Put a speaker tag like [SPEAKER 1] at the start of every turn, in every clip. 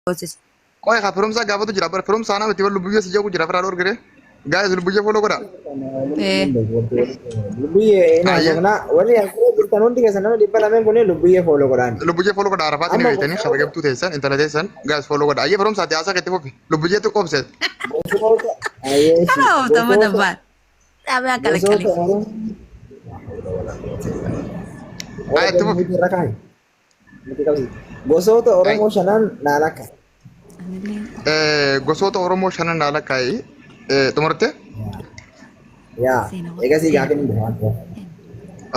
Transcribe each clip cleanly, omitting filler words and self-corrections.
[SPEAKER 1] goosisi.
[SPEAKER 2] Qoy haa firumsaa gaafatu jira bara firumsaa nama itti bar lubbuyyee si jeequ jira firaa dhoorgire. Gaa'es lubbuyyee follow godha.
[SPEAKER 1] Eh.
[SPEAKER 3] Lubbuyyee hin
[SPEAKER 2] Ayyee.
[SPEAKER 3] haasofnaa. Warri asirra jirtan hundi keessan nama 200 kun lubbuyyee follow godhaan.
[SPEAKER 2] Lubbuyyee follow godha Arafaatti ni
[SPEAKER 3] Amma
[SPEAKER 2] beektanii kabajamtuu teessan intala teessan gaa'es follow godha. Ayyee firumsaati haasaa keetti fufi. Lubbuyyee xiqqoobseet.
[SPEAKER 3] Gosoota ayyee
[SPEAKER 1] Kana oofta amma
[SPEAKER 3] gosoota
[SPEAKER 1] dabbaan. Dhaabee akka
[SPEAKER 3] gosoota
[SPEAKER 1] lakkale.
[SPEAKER 3] Oromoo.
[SPEAKER 2] Ayyee itti fufi.
[SPEAKER 3] Irra kaa'i. Miti qabsiisi. Gosoota Oromoo shanan naa lakka.
[SPEAKER 1] Anillee
[SPEAKER 2] Gosoota Oromoo shanan naa lakkaa'i. Xumurte?
[SPEAKER 3] Yaa.
[SPEAKER 1] Seenaa
[SPEAKER 3] Egasii gaafin hin jiru waan ta'eef.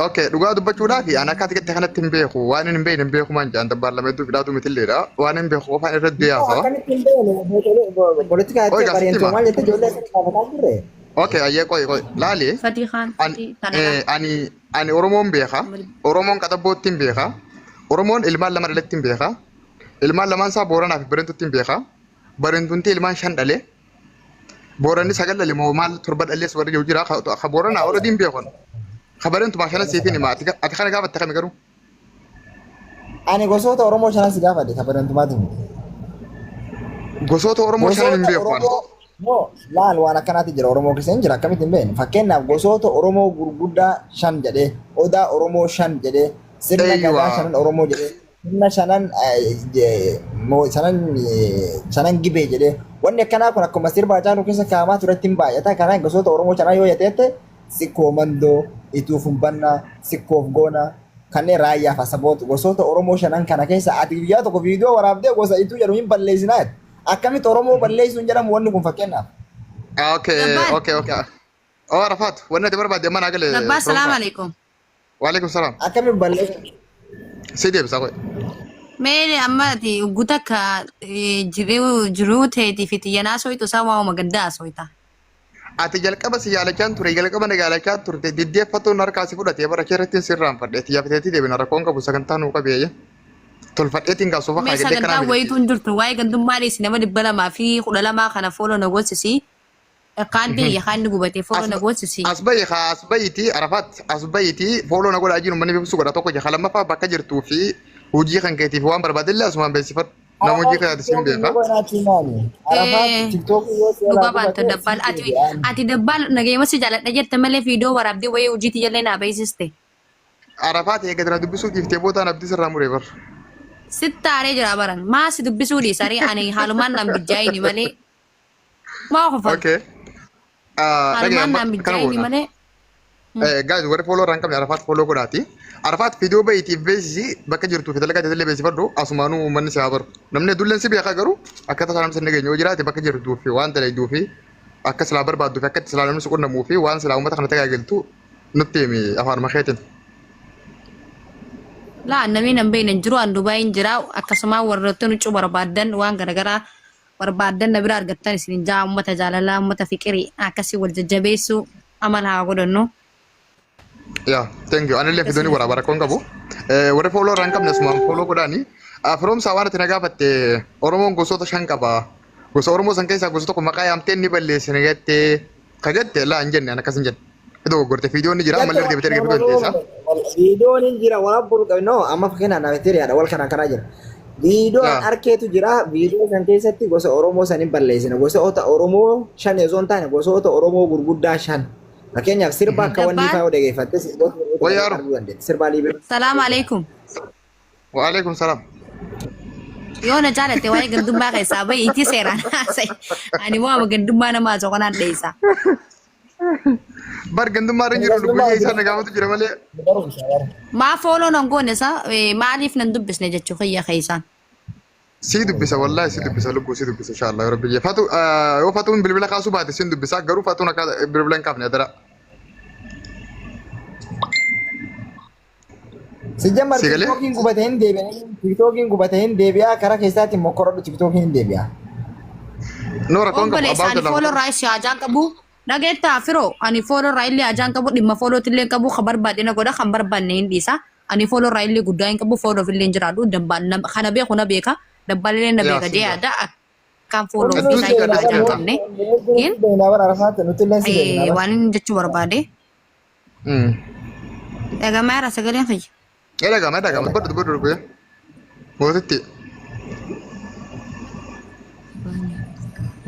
[SPEAKER 2] Okay, dhugaa dubbachuudhaaf ani akka ati jette kanatti hin beeku. Waan hin beekne hin beeku maan jedhan dabbaan hedduu fidhaatu mitilleedha. Waan hin beeku qofaan irratti haasawa.
[SPEAKER 3] Akkamitti hin beekne poolitikaa
[SPEAKER 2] Oi,
[SPEAKER 3] jettee
[SPEAKER 2] gaafsitti
[SPEAKER 3] bareentuu
[SPEAKER 2] hima.
[SPEAKER 3] maal jettee ijoollee akkana gaafataa turre.
[SPEAKER 2] Okay, ayyee qoy qoy. Laali.
[SPEAKER 1] Fatii kaan
[SPEAKER 2] Ani
[SPEAKER 1] fatii tanadha.
[SPEAKER 2] ani ani Oromoon beeka. Oromoon qaxabbootti hin beeka. Oromoon ilmaan lama dhaletti hin beeka. Ilmaan lamaan isaa Booranaa fi Bareentutti hin beeka. Bareentunti ilmaan shan dhale. Booranni sagal dhale moo maal torba dhalees warri jiru jira. Ka Booranaa already hin beekon. Ka Bareentumaa shanan siifin hima. Ati kana gaafatte kami garuu?
[SPEAKER 3] Ani gosoota Oromoo shanan si gaafadhe kan bareentumaati miti.
[SPEAKER 2] Gosoota Oromoo shanan hin
[SPEAKER 3] Gosoota
[SPEAKER 2] beeku ani.
[SPEAKER 3] Oromoo moo laal waan akkanaati jira Oromoo keessa hin jira akkamitti hin beekne. Fakkeenyaaf gosoota Oromoo gurguddaa shan jedhee odaa Oromoo shan jedhee sirna gadaa
[SPEAKER 2] Eeyyuwa.
[SPEAKER 3] shanan Oromoo jedhee sirna shanan shanan shanan gibee jedhee wanni akkanaa kun akkuma sirba Haacaaluu keessa kaa'amaa turetti hin baay'ata. Kanaan gosoota Oromoo shanaa yoo jetteette Sikkoo Mandoo, Ituu Fumbannaa, Sikkoof Goonaa, kanneen Raayyaa fi Asaboot gosoota Oromoo shanan kana keessa ati guyyaa tokko viidiyoo waraabdee gosa Ituu jedhu hin balleessinaa jette. Akkamitti Oromoo balleessuun jedhamu wanni kun fakkeenyaaf.
[SPEAKER 2] Okay,
[SPEAKER 1] Gabbaan.
[SPEAKER 2] okay. Oh, Arafat, wanni ati barbaadde amma naa gale.
[SPEAKER 1] Gabbaan salaam
[SPEAKER 2] Firomsaa.
[SPEAKER 1] alaikum.
[SPEAKER 2] Waalaikum salaam.
[SPEAKER 3] Akkamitti balleessuun?
[SPEAKER 2] Si deebisa qoy.
[SPEAKER 1] Mee amma ati guta akka jiruu jiruu teetii fi xiyyanaa soitu isaa waa'uma gaddaa soita.
[SPEAKER 2] Ati jalqaba si yaalachaan ture, jalqaba na yaalachaa turte, diddeeffatuun harkaa si fudhate, bara kee irratti sirraanfadhe. Ati yaafteetii deebina rakkoon qabu sagantaa nuu qabeeyye. Tolfadheetiin gaa sofa
[SPEAKER 1] Mee
[SPEAKER 2] kaa jedhee kanaa
[SPEAKER 1] sagantaa
[SPEAKER 2] miti.
[SPEAKER 1] wayitu hin jirtu waa'ee gandummaa dhiisi nama 212 kana fooloo na goosisi. Kaan biyya kaan ni gubatee fooloo na goosisi.
[SPEAKER 2] As bahi haa as bahiitii Arafaat as bahiitii fooloo na godhaa jiru manni beeksisuu godha tokko jaha lammaffaa bakka jirtuu fi hojii kan keetiif waan barbaadillee asumaan beeksifadhu. Nama hojii kanaati siin beeka.
[SPEAKER 3] Arafaat tiktookii yoo seelaa
[SPEAKER 1] Dhugaa baanta
[SPEAKER 3] gubatee
[SPEAKER 1] dabbaal
[SPEAKER 3] si
[SPEAKER 1] ati
[SPEAKER 3] deebi'aan.
[SPEAKER 1] ati dabbaal nageema si jaaladha jette malee viidiyoo waraabdee wayii hojiitti jallee naa beeksiste.
[SPEAKER 2] Arafaat eega dura dubbisuu dhiiftee boodaan abdii sirraa muree bar.
[SPEAKER 1] Sitti aaree jira baran maa si dubbisuu dhiisaree ani haalumaan naan bijjaayini malee. Maa kofalta?
[SPEAKER 2] Okay. Dhagaye
[SPEAKER 1] Haalumaan
[SPEAKER 2] amma
[SPEAKER 1] naan
[SPEAKER 2] kana
[SPEAKER 1] bijjaayini
[SPEAKER 2] goona.
[SPEAKER 1] malee.
[SPEAKER 2] Guys warri follow irraa hin qabne Arafaat follow godhaati. Arafaat viidiyoo bahiitiif beeksisi bakka jirtuu fi dalagaa teetillee beeksifadhu asumaanuu uummanni si haa baru. Namni hedduulleen si beeka garuu akka tasaa namni si hin dhageenye yoo jiraate bakka jirtuu fi waan dalayduu fi akka silaa barbaadduu fi akka itti silaa namni si qunnamuu fi waan silaa uummata kana tajaajiltu nutti himi afaanuma keetiin.
[SPEAKER 1] Laa namni nan beekne hin jiru an Dubaayin jira akkasuma warroota nuccuu barbaaddan waan garagaraa barbaaddan na bira argattan isin jaa ummata jaalalaa ummata fiqirii akkasii wal jajjabeessuu amala haa godhannu.
[SPEAKER 2] Yaa, thank you. Anillee fidooni waraaba rakkoon qabu. Warri follow irraa hin qabne asumaan follow godhaani. Firoomsaa waan ati na gaafatte Oromoon gosoota shan qaba. Gosa Oromoo san keessaa gosa tokko maqaa yaamtee inni balleessine jettee ka jette laa hin jenne an akkas hin jenne. Iddoo goggorte fiidiyoon ni jira ammallee deebitee argachuu dandeessa.
[SPEAKER 3] Viidiyoon hin jira waan buru qabu no amma fakkeenyaaf naafeteriyaadha wal kanaan kanaa jira. Viidiyoon arkeetu jira viidiyoo san keessatti gosa Oromoo san hin balleessine gosoota Oromoo shan osoo hin taane gosoota Oromoo gurguddaa shan. Fakkeenyaaf sirba akka wanni
[SPEAKER 1] Dabbaan
[SPEAKER 3] fa'aa yoo dhageeffatte sirboota Oromoo
[SPEAKER 2] Wayyaa ro.
[SPEAKER 3] arguu dandeetti. Sirbaa Liibee.
[SPEAKER 1] salaam alaikum.
[SPEAKER 2] Waalaikum salaam.
[SPEAKER 1] Yoo na jaalatte waa'ee gandummaa keessaa bahi itti seeraan haasa'i. Ani waama gandummaa nama haasa'u kanaan dheessa.
[SPEAKER 2] Bar gandummaa irra hin jiru
[SPEAKER 3] Gandummaa
[SPEAKER 2] lubbuyyee isaan na gaafatu jira malee.
[SPEAKER 3] barumsa bara.
[SPEAKER 1] Maa fooloo nan goone isaa maaliif nan dubbisne jechuu kiyya keessaan.
[SPEAKER 2] Sii dubbisa wallahi sii dubbisa lubbuu sii dubbisa inshallah yoo rabbi jee. Fatu yoo fatuun bilbila kaasuu baate siin dubbisa garuu fatuun akka bilbila hin kaafne adara.
[SPEAKER 3] Sijjamar
[SPEAKER 2] Si galee?
[SPEAKER 3] tiktookiin gubate hin deebi'a. Tiktookiin gubate hin deebi'a. Karaa keessaatiin mokkorodhu tiktookiin hin deebi'a.
[SPEAKER 2] No rakkoon qabu
[SPEAKER 1] Obboleessa
[SPEAKER 2] abbaa
[SPEAKER 1] ani
[SPEAKER 2] Abdullah.
[SPEAKER 1] fooloo irraa si hajaan qabu. Dhageettaa firoo ani fooloo irraa illee hajaan qabu dhimma foolootti illee qabu kan barbaade na godha kan barbaanne hin dhiisa. Ani fooloo irraa illee guddaa hin qabu fooloof illee hin jiraadhu dabbaan kana beeku na beeka dabbaan illee na
[SPEAKER 2] Yaa
[SPEAKER 1] beeka jee
[SPEAKER 2] si
[SPEAKER 1] yaada akkaan fooloo
[SPEAKER 2] Hedduu
[SPEAKER 1] ofii
[SPEAKER 2] si
[SPEAKER 1] isaa
[SPEAKER 2] jaalladha
[SPEAKER 1] hajaan
[SPEAKER 2] si
[SPEAKER 1] qabne. Gin
[SPEAKER 3] Beeknaa bara Arafaatti nuti illee si beeknaa bara.
[SPEAKER 1] waan inni jechuu barbaade. Dhagamaa irraa sagaleen kiyya.
[SPEAKER 2] Ee dhagama dhagama dubbadhu dubbadhu dubbadhu. Mootitti.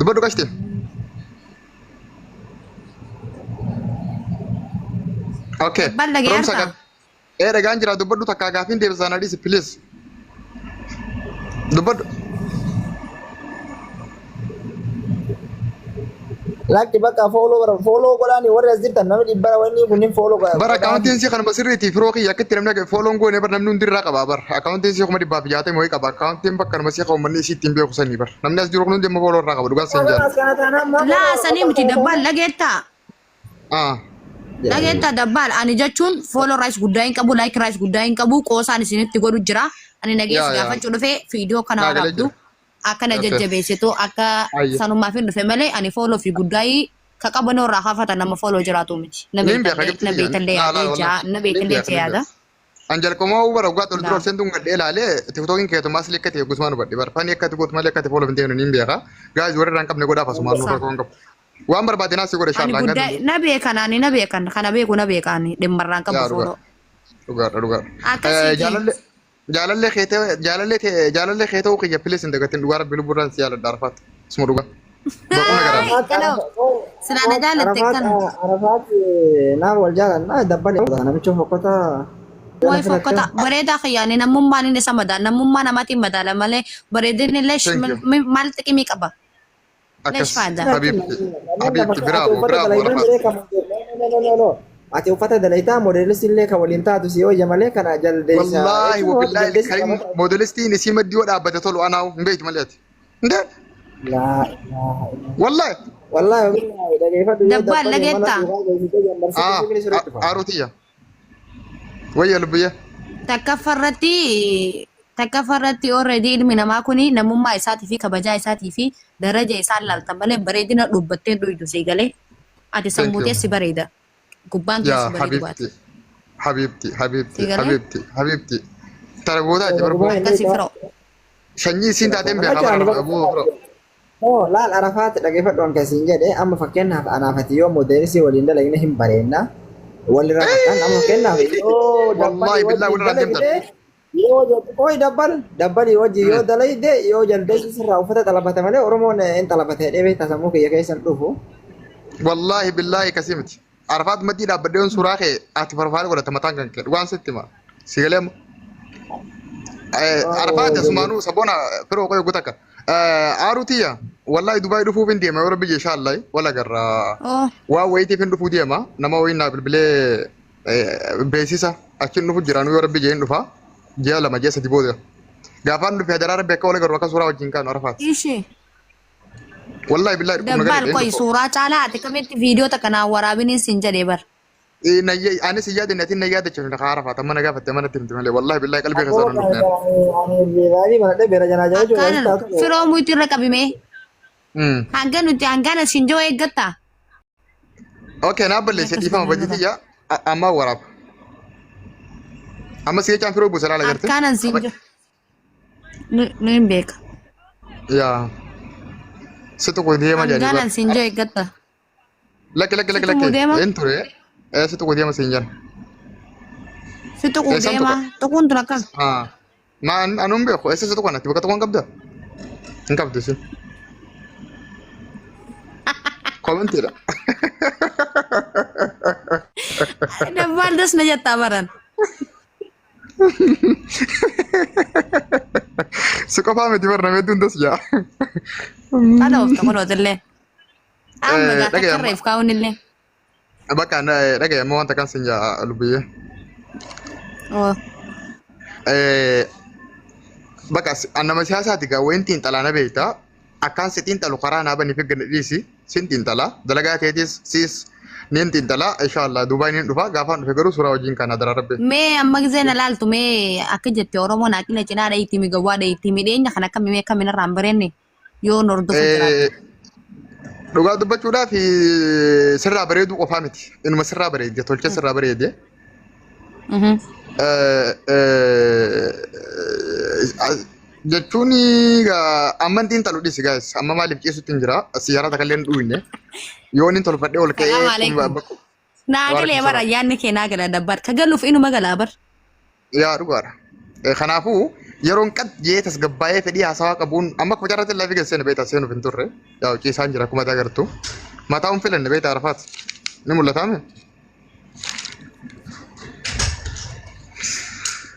[SPEAKER 2] Dubbadhu qashti. Okay.
[SPEAKER 1] Dabbal dhagee
[SPEAKER 2] Firoomsa
[SPEAKER 1] harkaa.
[SPEAKER 2] Ee dhagaan jira dubbadhu takkaa gaafiin deebisaa na dhiisi please. Dubbadhu.
[SPEAKER 3] Lakki bakka follow bara follow godhaani warri as jirtan namni dhibbara wanni kunniin follow
[SPEAKER 2] Bara
[SPEAKER 3] godhaani.
[SPEAKER 2] akkaawuntiin sii kanuma sirriiti firoo kiyya akka itti namni fooloon goone bar namni hundi irraa qaba bar akkaawuntiin sii 160,000 wayii qaba akkaawuntiin bakka nama sii qabu manni isii ittiin beeku sanii bar namni as jiru kun hundi amma fooloo irraa qaba dhugaan siin jaala.
[SPEAKER 3] As kana taanaan maa
[SPEAKER 1] Laa
[SPEAKER 3] follow
[SPEAKER 1] sanii
[SPEAKER 3] bakka
[SPEAKER 1] miti
[SPEAKER 3] kana
[SPEAKER 1] dabbaal
[SPEAKER 3] taanaan.
[SPEAKER 1] dhageettaa.
[SPEAKER 2] Ah.
[SPEAKER 1] Dhageettaa dabbaal ani jechuun follow rights guddaa hin qabu like rights guddaa hin qabu qoosaan isinitti godhu jira. Ani nageessi
[SPEAKER 2] Yaa yaa.
[SPEAKER 1] gaafachuu dhufe viidiyoo kana
[SPEAKER 2] Naa galee
[SPEAKER 1] waraabdu
[SPEAKER 2] jira.
[SPEAKER 1] akka na
[SPEAKER 2] Okay.
[SPEAKER 1] jajjabeessitu akka
[SPEAKER 2] Ayye.
[SPEAKER 1] sanumaaf hin dhufe malee ani follow fi guddaa ka qabanoo irraa hafatan nama follow jiraatu miti. Na
[SPEAKER 2] Niin beeka
[SPEAKER 1] beektallee
[SPEAKER 2] gibxi
[SPEAKER 1] na
[SPEAKER 2] kiyya.
[SPEAKER 1] beektallee
[SPEAKER 2] Laa laa
[SPEAKER 1] yaadee
[SPEAKER 2] wallahi.
[SPEAKER 1] jaa na
[SPEAKER 2] Niin
[SPEAKER 1] beektallee
[SPEAKER 2] beeka
[SPEAKER 1] jee
[SPEAKER 2] niin
[SPEAKER 1] yaada.
[SPEAKER 2] beeka. An jalqabamaa bara waggaa tolu dura
[SPEAKER 1] Laa.
[SPEAKER 2] ol seentuun gadhee ilaalee tiktookiin keetumaa asli akka ta'e guutumaan hubadhe bara fanii akka gootu malee akka ta'e follow hin ta'e niin beeka. Gaayis warri irraa hin qabne godhaaf asumaan
[SPEAKER 1] Sa.
[SPEAKER 2] nurra hin qabu. Waan barbaade naa si godhe
[SPEAKER 1] Ani
[SPEAKER 2] inshallah hanga
[SPEAKER 1] guddaa
[SPEAKER 2] danda'u.
[SPEAKER 1] na beekan ani na beekan kana beeku na beeka ani dhimmarraan qabu
[SPEAKER 2] Yaa dhugaa
[SPEAKER 1] follow.
[SPEAKER 2] dhugaadha dhugaadha.
[SPEAKER 1] Akkasiiti.
[SPEAKER 2] Jaalallee jaalallee keetee jaalallee ta'e jaalallee kee ta'uu kiyya pilis hin dagatin dhugaa rabbi lubbuudhaan si jaaladha arfaat. Isuma dhugaa. Boqonna garaa.
[SPEAKER 1] Ay, kaloo. Silaa na jaalatte
[SPEAKER 3] Arafaat
[SPEAKER 1] kana.
[SPEAKER 3] Arafaat naaf wal jaalanna dabbali namicha fokkota
[SPEAKER 1] Way fokkota bareedaa kiyyaani namummaan inni isa madaala namummaa namaatiin madaala malee bareedinni illee
[SPEAKER 2] Thank you.
[SPEAKER 1] maal xiqimii qaba. Leesh
[SPEAKER 2] Akkas
[SPEAKER 1] faayidaa.
[SPEAKER 2] habiibti habiibti bravo bravo arfaat.
[SPEAKER 3] Ati uffata dalaytaa moodelistii illee kan waliin taatu si hojja malee kana jaldeessa.
[SPEAKER 2] Wallaahi wabillahi
[SPEAKER 3] Jaldeessi
[SPEAKER 2] karim
[SPEAKER 3] qabata.
[SPEAKER 2] moodelistiin isii maddii yoo dhaabbate tolu anaawu hin beektu malee ati. Ndee
[SPEAKER 3] Laa ilaaha illallah.
[SPEAKER 2] wallaahi
[SPEAKER 3] Wallaahi wabillahi dhageeffadhu yoo
[SPEAKER 1] Dabbaan
[SPEAKER 3] dabbali mana
[SPEAKER 1] dhageettaa?
[SPEAKER 3] suuraa geessitee jammarsitee
[SPEAKER 2] ah
[SPEAKER 3] sibiili sirriitti dhufa.
[SPEAKER 2] aaruutiyya wayya lubbiyya.
[SPEAKER 1] Takkaffaa irratti already ilmi namaa kuni namummaa isaatii fi kabajaa isaatii fi daraja isaan laalta malee bareedina dhubbattee dhuydu sii galee ati
[SPEAKER 2] Thank
[SPEAKER 1] sammuu
[SPEAKER 2] you.
[SPEAKER 1] teessi bareeda gubbaan
[SPEAKER 2] Yaa
[SPEAKER 1] keessi bareedu baate
[SPEAKER 2] habiibti habiibti habiibti
[SPEAKER 1] sii galee
[SPEAKER 2] habiibti habiibti. Tara gootaati barboo.
[SPEAKER 1] akkasii firoo.
[SPEAKER 2] Sanyii isiin taateen beekaa bara abuu firoo.
[SPEAKER 3] Oo laal Arafaat dhageeffadhu an kasiin jedhe amma fakkeenyaaf anaafati yoo moodelisii waliin dalagne hin bareenna walirra fakkaan amma fakkeenyaaf yoo
[SPEAKER 2] Wallaahi
[SPEAKER 3] dabbalii
[SPEAKER 2] billaahi
[SPEAKER 3] wajjin
[SPEAKER 2] walirraa deemtan.
[SPEAKER 3] dalagde yoo qoy dabbal dabbalii wajjin yoo dalayde yoo jaldeessi sirraa uffata xalabate malee Oromoon hin xalabate jedhee beektaa sammuu kiyya keessa hin dhufu.
[SPEAKER 2] Wallaahi billaahi kasii miti. Arafaat maddii dhaabbadhee yoon suuraa kee ati farfaara godhata mataan kan kee dhugaan sitti hima. Si galee amma. Arafaat asumaanuu saboona firoo qoy gutakka. Aaruu tiyya wallaahi Dubaay dhufuuf hin deema yoo rabbi jee inshaallahi wal agarra.
[SPEAKER 1] Oh
[SPEAKER 2] Waan wayiitiif hin dhufuu deema nama wayiin naa bilbilee beeksisa achiin dhufu jiraanu yoo rabbi jee hin dhufa ji'a 2 ji'a 3 booda. Gaafaan dhufe hadaraa rabbi akka wal agarru akka suuraa wajjin kaanu Arafaat.
[SPEAKER 1] Ishee.
[SPEAKER 2] Wallaahi billaahi dhukkuba
[SPEAKER 1] Dabbaal
[SPEAKER 2] gara
[SPEAKER 1] qoy
[SPEAKER 2] dheen
[SPEAKER 1] suuraa caalaa ati kamitti viidiyoo takka naa waraabiniin siin jedhee bar.
[SPEAKER 2] Anis hin yaadenne atiin na yaadachiifne kaa Arafaat amma na gaafatte amma natti himte malee wallaahi billaahi qalbii
[SPEAKER 3] Akkoo
[SPEAKER 2] keessaa nan dhufne.
[SPEAKER 3] ani baay'ee baradhee beera janaa jala jiru
[SPEAKER 1] Akkaana
[SPEAKER 3] taatu.
[SPEAKER 1] firoo muytu irra qabimee hanga nuti hangana shinjoo eeggatta.
[SPEAKER 2] Okay naa balleesse
[SPEAKER 1] Akkas
[SPEAKER 2] dhiifama
[SPEAKER 1] godhan
[SPEAKER 2] bajji tiyya amma waraaba. Amma si jechaan firoo buusa laala garte.
[SPEAKER 1] Akkaanan siin jiru. Nu nu hin beeka.
[SPEAKER 2] Yaa. Si tuqu deema jedhanii
[SPEAKER 1] Hangana
[SPEAKER 2] bar.
[SPEAKER 1] siin jiru eeggatta.
[SPEAKER 2] Lakki lakki
[SPEAKER 1] Si
[SPEAKER 2] lakki
[SPEAKER 1] tuquu
[SPEAKER 2] lakki.
[SPEAKER 1] deema.
[SPEAKER 2] Een ture. Si tuqu deema siin jedhan.
[SPEAKER 1] Si tuquu
[SPEAKER 2] Eessaan
[SPEAKER 1] deema.
[SPEAKER 2] tuqa?
[SPEAKER 1] Tuquun tun akkam.
[SPEAKER 2] Ah. Ma anuun beeku eessa si tuqan ati bakka tuqan qabda? Hin qabdu si. Koomentiidha.
[SPEAKER 1] Dabbaan das na jettaa baran.
[SPEAKER 2] Si qofaa miti bar nama hedduun das jaa.
[SPEAKER 1] Kana of tokko illee. Amma gaa
[SPEAKER 2] Dhagaya
[SPEAKER 1] takka
[SPEAKER 2] amma
[SPEAKER 1] irra if kaa'uun illee.
[SPEAKER 2] bakka dhagaya amma wanta kan sin jaa lubbiyyee.
[SPEAKER 1] Oh.
[SPEAKER 2] Bakka nama siyaasaati gaa wayin xiinxalaa na beekta. Akkaan si xiinxalu karaa naa baniif eegganne dhiisi. Sin xiinxala. Dalagaa keetis siis niin xiinxala. Inshaallah Dubaay niin dhufa. Gaafaan dhufe garuu suuraa wajjin kana daraa rabbi.
[SPEAKER 1] Mee amma gisee na laaltu mee akka jette Oromoon haaqina cinaa dhayitti mi gawwaa dhayitti midheenya kan akkami mee akkami narraa hin bareenne yoo hordofu jiraate.
[SPEAKER 2] Dhugaa dubbachuudhaaf sirraa bareeduu qofaa miti. Inuma sirraa bareedde tolchee sirraa bareedde. Jechuun egaa amma xiinxalu dhiisi guys. Amma maaliif ciisutti hin jira. Siyaara takka illee hin dhugne. Yoo inni tolfadhee ol ka'ee
[SPEAKER 1] Salaamu alaikum. Naa galee
[SPEAKER 2] Waalaikum
[SPEAKER 1] bara
[SPEAKER 2] salaam.
[SPEAKER 1] yaadni kee naa gala dabbar. Ka galuuf inuma galaa bar.
[SPEAKER 2] Yaa dhugaadha. Kanaafuu Yeroon qad jee tasgabbaa'ee fedhii haasawaa qabuun amma akkuma carraatti lafi geessee beektaa seenuuf hin turre. Yaa ciisaan jira akkuma agartu. Mataa hin filanne beektaa Arafaat. Ni mul'ataame?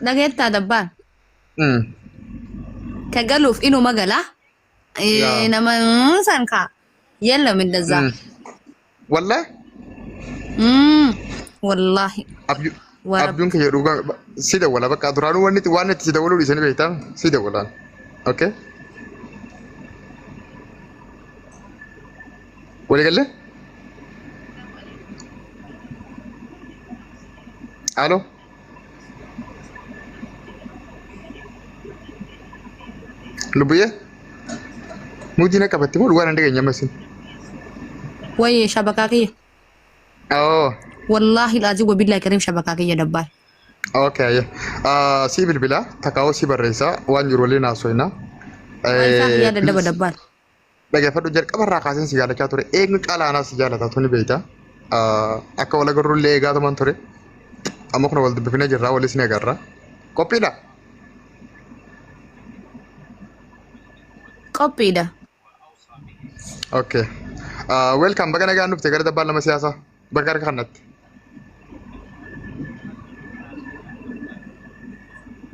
[SPEAKER 1] Dhageettaa dabbaan. Ka galuuf inuma gala.
[SPEAKER 2] Yaa.
[SPEAKER 1] Nama san kaa. Yalla mindazaa.
[SPEAKER 2] Wallahi
[SPEAKER 1] Wallaahi. Warab.
[SPEAKER 2] Abjuun kiyya dhugaa si dawwala bakka duraanuu wanni waan itti si dawwaluu dhiisanii beektaa si dawwalaan. Okay. Walii galee? Alo. Lubbuyyee? Muudii na qabatti moo dhugaa nan dhageenya amma isin?
[SPEAKER 1] Wayyee shabakaa kiyya.
[SPEAKER 2] Oh,
[SPEAKER 1] Wallaahi laazii wabillahi kariim shabakaa kiyya dabbaan.
[SPEAKER 2] okay. Si bilbila, takaa'oo si barreessa, waan jiru waliin haasofna.
[SPEAKER 1] Waayifaa kiyyaa daddaba dabbaan.
[SPEAKER 2] Dhaggeeffadhu jalqaba irraa kaaseen si jaalachaa ture. Eenyu caalaa anaas si jaalata tuni beekta. Akka wal agarru illee eegaatuman ture. Amma kun wal dubbifnee jirra, walis ni agarra. Qophiidha?
[SPEAKER 1] Qophiidha.
[SPEAKER 2] Okay. Welcome, baga nagaan dhufte gara dabbaan lama siyaasaa. Baga harka kanatti.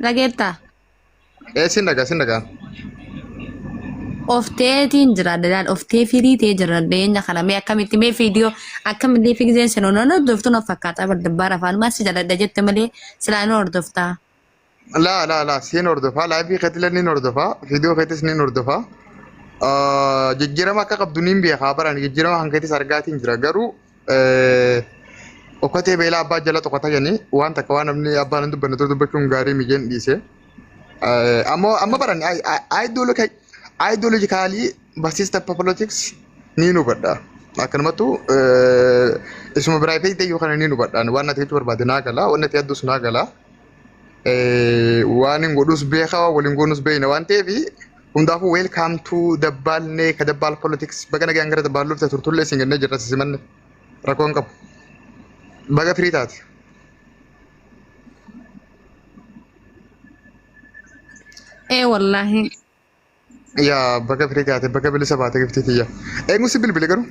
[SPEAKER 1] Dhageettaa.
[SPEAKER 2] Sin dhagaa, sin dhagaa.
[SPEAKER 1] Ofteetiin jira dalaan oftee firii ta'ee jira dhiyeenya kana mee akkamitti mee viidiyoo akkamitti fiigzeen sin onan hordoftu na fakkaata bar dabbaar afaan maal si jaladha jette malee silaa ni hordoftaa.
[SPEAKER 2] Laa laa laa siin hordofaa live keetillee niin hordofaa viidiyoo keetis niin hordofaa. Jijjiirama akka qabdu niin beekaa baran jijjiirama kan keetis argaatiin jira garuu okkotee beelaa abbaa jala xoqata jedhanii waan takka waan namni abbaan hin dubbanne ture dubbachuun gaarii mijeen dhiise. Ammoo amma baran ideologically barsiista politics niin hubadha. Akkanumattu isuma biraa fe'ite iyyuu kana niin hubadha. Waan ati jechuu barbaade naa gala waan ati yaddus naa gala. Waan hin godhus beekaa waan waliin goonus beekna waan ta'eef hundaafuu welcome to dabbaalnee ka dabbaal politics baga nagaan gara dabbaal dhufte turtullee isin gannee jirra simanne rakkoo hin qabu. Baga firii taate.
[SPEAKER 1] Ee wallaahi.
[SPEAKER 2] Yaa baga firii taate baga bilisa baate giftii tiyya. Eenyu si bilbile garuu?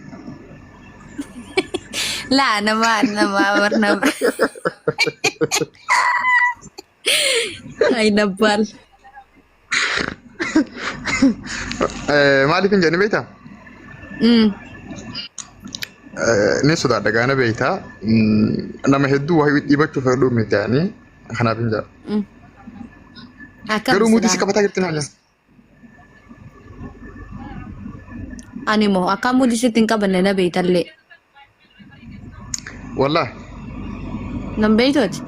[SPEAKER 1] Laa nama nama bar nama. Ay dabbaal.
[SPEAKER 2] Maaliif hin jedhani beektaa? Ni sodaadha gaana beektaa. Nama hedduu waa dhiibachuuf fedhuu miti ani kanaaf hin jedhu.
[SPEAKER 1] Akkam
[SPEAKER 2] Garuu muudii si
[SPEAKER 1] silaa.
[SPEAKER 2] qabataa jirti naanya.
[SPEAKER 1] Ani moo akka muudii sitti hin qabanne na beektallee.
[SPEAKER 2] Wallaahi.
[SPEAKER 1] Nan beektooti.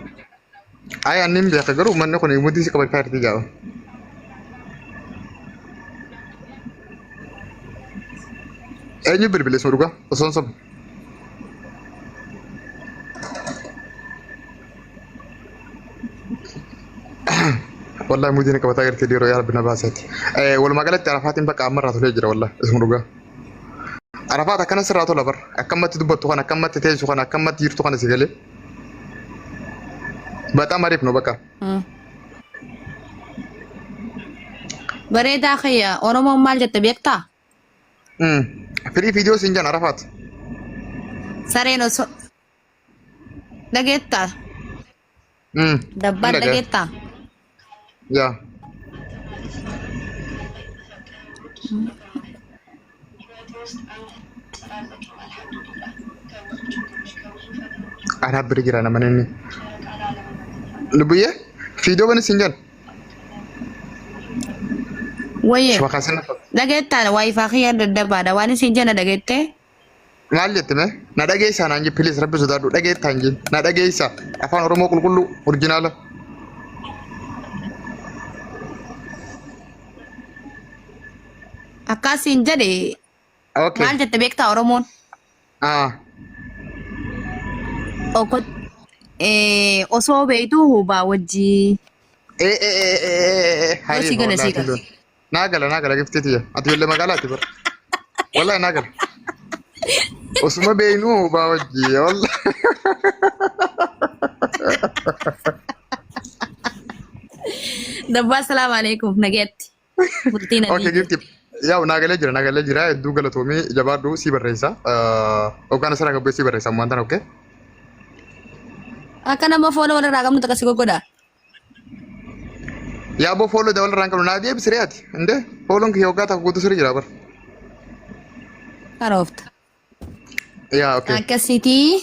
[SPEAKER 2] Ay ani hin beeka garuu uummanni kun muudii si qabachaa jirti jaaba. Eenyu bilbile sun dhugaa osoo hin sobne. Wallahi muudii na qabataa jirti dhiiroo yaa rabbi na baaseeti. Walumaa galatti Arafaatiin bakka ammarraa tolee jira wallahi isuma dhugaa. Arafaat akkana sirraa tola bar akkamatti dubbattu kana akkamatti teessu kana akkamatti jirtu kana si galee. Baxaam ariif no bakka.
[SPEAKER 1] Bareedaa kiyya Oromoon maal jette beektaa?
[SPEAKER 2] Firii viidiyoo siin jaan Arafaat.
[SPEAKER 1] Sareen osoo dhageettaa? Dabbaan
[SPEAKER 2] Hin dhaga'e.
[SPEAKER 1] dhageettaa?
[SPEAKER 2] Yaa. Anaa bira jira nama inni. Lubbuyyee viidiyoo bani siin jaan.
[SPEAKER 1] Wayyee
[SPEAKER 2] Shuma kaasin nafa.
[SPEAKER 1] dhageettaa waayifaa kiyya daddabaadha waan isin jenna dhageettee?
[SPEAKER 2] Maal jette mee? Na dhageessaa naan jee please rabbi sodaadhu dhageettaa hin jeen. Na dhageessaa afaan Oromoo qulqulluu original.
[SPEAKER 1] Akkasiin jedhe
[SPEAKER 2] Okay.
[SPEAKER 1] maal jette beektaa Oromoon?
[SPEAKER 2] Ah.
[SPEAKER 1] Osoo beektuu hubaa wajjii.
[SPEAKER 2] Eh eh eh eh eh
[SPEAKER 1] Yoo si
[SPEAKER 2] hariif
[SPEAKER 1] gala si
[SPEAKER 2] wallahi
[SPEAKER 1] gala.
[SPEAKER 2] tulluun. Naa gala naa gala giftii tiyya. Ati ijoollee magaalaati bara. Wallahi naa gala. Osuma beeknu hubaa wajjii wallahi.
[SPEAKER 1] Dabbaa salaamu alaikum nageetti. Bultii na
[SPEAKER 2] Okay,
[SPEAKER 1] diige.
[SPEAKER 2] gifti. Yaa'u naagalee jira, naagalee jira. Hedduu galatoomii jabaadhu sii barreessa. Hoggaan asirraa qabbee sii barreessa ammaan tana, okay?
[SPEAKER 1] Akka nama follow walirraa qabnu takka si goggoda.
[SPEAKER 2] Yaa boo follow dabalarraa hin qabnu naa deebisi ree ati. Indee follown kiyya waggaa takka guutuu sirri jira bar.
[SPEAKER 1] Karoofta.
[SPEAKER 2] Yaa okay.
[SPEAKER 1] Akkasitii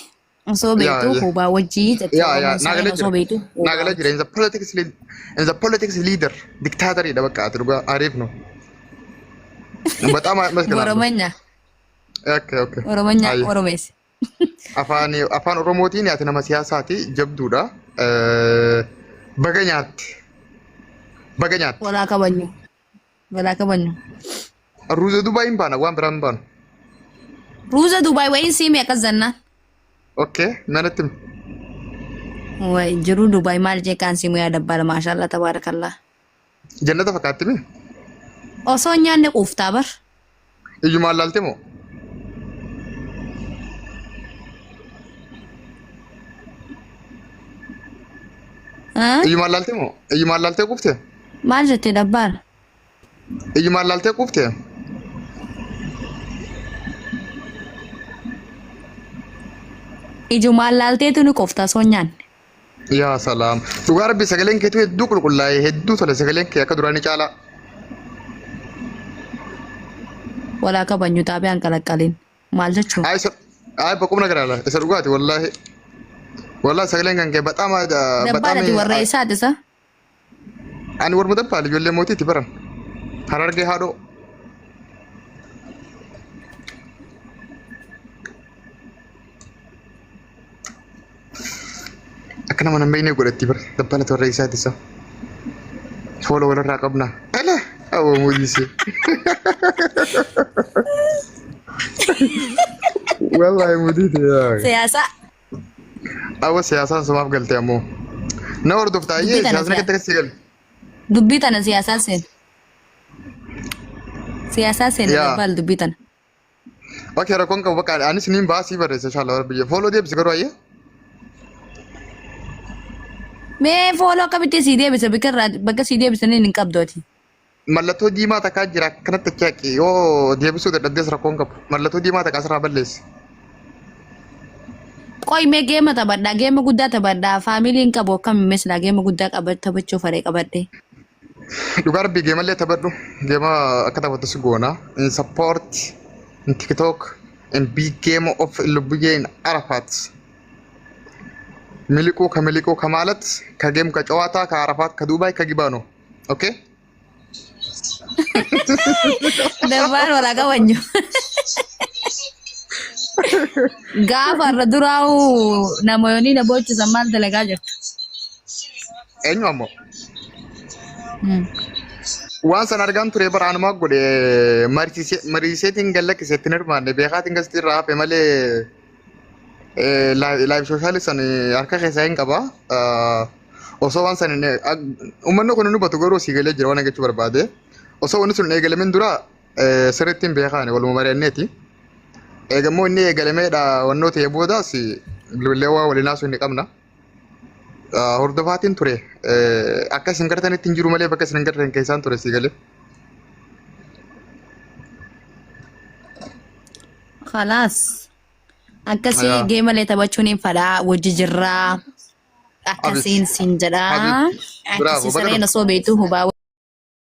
[SPEAKER 1] osoo
[SPEAKER 2] Yaa
[SPEAKER 1] beektu
[SPEAKER 2] yaa.
[SPEAKER 1] hubaa wajjii jettee
[SPEAKER 2] Yaa yaa
[SPEAKER 1] Oromoon sareen
[SPEAKER 2] naagalee
[SPEAKER 1] osoo
[SPEAKER 2] jira.
[SPEAKER 1] beektu hubaa
[SPEAKER 2] Naagalee jira.
[SPEAKER 1] wajjii.
[SPEAKER 2] In the politics lead, in the politics leader dictator dha bakka ati dhugaa ariif no. በጣም አመሰግናለሁ።
[SPEAKER 1] Oromanya.
[SPEAKER 2] Okay, okay.
[SPEAKER 1] Oromanya
[SPEAKER 2] Aye.
[SPEAKER 1] Oromees.
[SPEAKER 2] Afaan afaan Oromootiin ati nama siyaasaati jabduudha. Baga nyaatte. Baga nyaatte.
[SPEAKER 1] Walaa kabanyu. Walaa kabanyu.
[SPEAKER 2] Ruuza Dubaay hin baana waan biraa hin baanu.
[SPEAKER 1] Ruuza Dubaay wayiin siime akkas jennaan.
[SPEAKER 2] Okay, manatti himi.
[SPEAKER 1] Way jiruu Dubaay maal jee kaan siimu yaa dabbaala maashaallah tabaarakallah.
[SPEAKER 2] Jannata fakkaatti mi?
[SPEAKER 1] Osoo hin nyaanne quuftaa bar.
[SPEAKER 2] Iyyumaan laalte moo?
[SPEAKER 1] Ah?
[SPEAKER 2] Iyyumaan laalte moo? Iyyumaan laaltee quufte?
[SPEAKER 1] Maal jettee dabbaala?
[SPEAKER 2] Iyyumaan laaltee quufte?
[SPEAKER 1] Ijumaan laalteetu ni quufta osoo hin nyaanne.
[SPEAKER 2] Yaa salaam. Dhugaa rabbi sagaleen keetu hedduu qulqullaa'e hedduu tola sagaleen kee akka duraanii caalaa.
[SPEAKER 1] Walaa kabanyu xaabiyaan qalaqqaliin. Maal jechuun?
[SPEAKER 2] Ay isa ay boqomna garaala isa dhugaati wallaahi. Wallaahi sagaleen kan kee baxaama
[SPEAKER 1] Dabbaan
[SPEAKER 2] baxaami
[SPEAKER 1] ati warra eessaati isa?
[SPEAKER 2] Ani warma dabbaali ijoollee mootiiti baran. Harargee haadhoo. Akka nama nan beeknee godhatti bar dabbala torree isaati isa. Foola walirraa qabna. Ala awwa muujise. Wallaahi mudiite yaa.
[SPEAKER 1] Siyaasa.
[SPEAKER 2] Awwa siyaasaan sumaaf galte ammoo. Na hordofta ayyee
[SPEAKER 1] Dubbii tana
[SPEAKER 2] siyaasni
[SPEAKER 1] siya.
[SPEAKER 2] akkatti akkasii galu.
[SPEAKER 1] Dubbii tana siyaasaa seen. Siyaasaa seen
[SPEAKER 2] Yaa.
[SPEAKER 1] dabbaal dubbii tana.
[SPEAKER 2] Okay rakkoon qabu bakka anis niin baasii barreessa inshallah rabbi follow deebisi garuu ayyee.
[SPEAKER 1] Mee follow akkamitti sii deebisa bakka irraa bakka sii deebisaniin hin qabdu ati.
[SPEAKER 2] Mallattoo diimaa takkaa jira akkanatti achi haqi yoo deebisuu dadhabdees rakkoon qabu mallattoo diimaa takka asirraa balleessi.
[SPEAKER 1] Qoy mee geema taphadhaa geema guddaa taphadhaa faamiliin qabu akkam meslaa geema guddaa qaba taphachuu faree qabadhee.
[SPEAKER 2] Dhugaa rabbii geemallee taphadhu geema akka taphattu si goona in support in tiktok in big game of lubbuyyee in arafat miliquu ka miliquu ka maalat ka geem ka cawaataa ka arafaat ka duubaay ka gibaano okay.
[SPEAKER 1] Dabbaan walaa qabanyu. Gaafa irra duraa'u namoonni na boochisan maal dalagaa jirtu?
[SPEAKER 2] Eenyu ammoo? Waan san argaan ture bara anumaa godhe mariiseetiin gad lakkise ittiin hirmaanne beekaatiin gasti irraa hafe malee live social san harka keessaa hin qaba. Osoo waan san uummanni kun hin hubatu garuu sii galee jira waan jechuu barbaade. Osoo wanni sun hin eegalamin dura sirriitti hin beekaani waluma mari'anneeti. Eegammoo inni eegalameedha wannoo ta'e boodaas bilbilee waa waliin haasuu hin qabna. Hordofaatiin ture. Akka isin gartanitti hin jiru malee bakka isin hin gartan keessaan ture sii galee.
[SPEAKER 1] Khalaas. Akkasii
[SPEAKER 2] Yaa.
[SPEAKER 1] geemalee taphachuun hin fadhaa wajji jirraa. Akkasiin
[SPEAKER 2] Habibti.
[SPEAKER 1] siin jedhaa.
[SPEAKER 2] Habibti. Bravo.
[SPEAKER 1] Akkasii
[SPEAKER 2] Baga
[SPEAKER 1] sareen
[SPEAKER 2] dhufte.
[SPEAKER 1] osoo beektu hubaa